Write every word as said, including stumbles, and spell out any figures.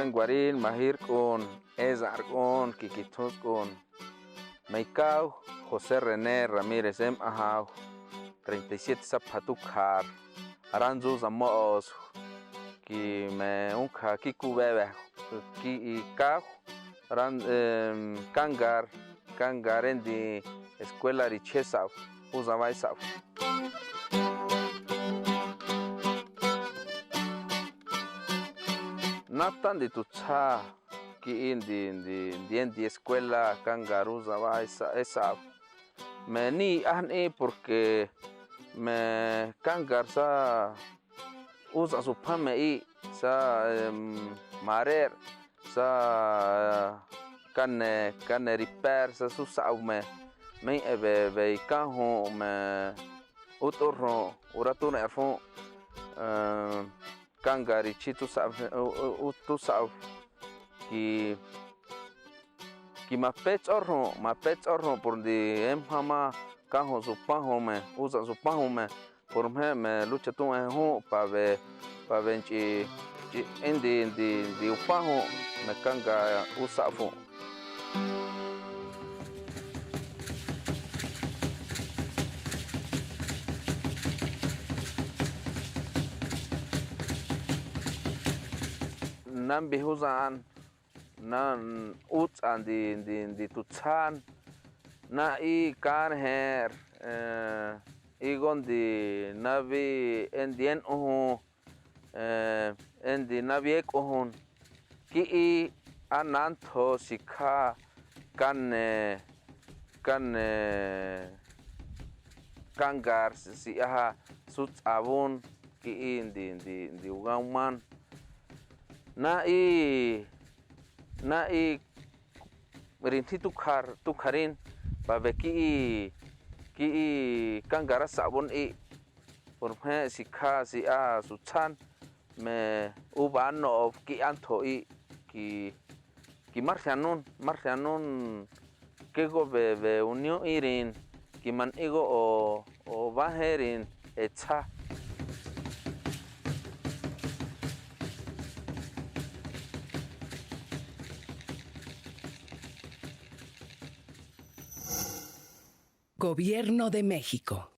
Nguarin, Mahirkun, Ezarkun, Kikithuskun. Meikau, José René Ramírez Emahau, treinta y siete Sapatukar, Aranzu Zamos, ki me unka kiku bebe, ki i kau, ran, em, kangar, kangar endi escuela ri chesau, uzabai sau. Natan di tutsa, ki indi, indi, indi, indi escuela, kangar uzabai sa, esau. Me ni ahni porque me kangar sa uza supame i sa, em, marer sa kane, kane riper sa susau me, me ebe, be kanhu me uturhu, uratun erfu, em, kangar i chi tusau, u, u, u, tusau ki, ki mapech orhu, mapech orhu por di em hama kanhu supahu me, uza supahu me, por me, me lucha tun e hu, pa be, pa be nchi, chi, indi, indi, indi upahu, me kangar usafu. Nambi huzan, nan uts andi, andi, andi tutsan, na i kanher, eh, i gondi nabi endien uhu, eh, endi nabi ek uhun, ki i anantho sikha kan, eh, kan, eh, kangar si aha sutsabun ki i ndi, ndi, ndi ugauman. Na i, na i rin hi tukhar, tukharin, pa be ki i, ki i kangar asabun i, por me sikha si a sutsan, me uba no ki antho i, ki, ki marhianun, marhianun, ke go be, be unio irin, ki man igo o, o baherin, e cha. Gobierno de México.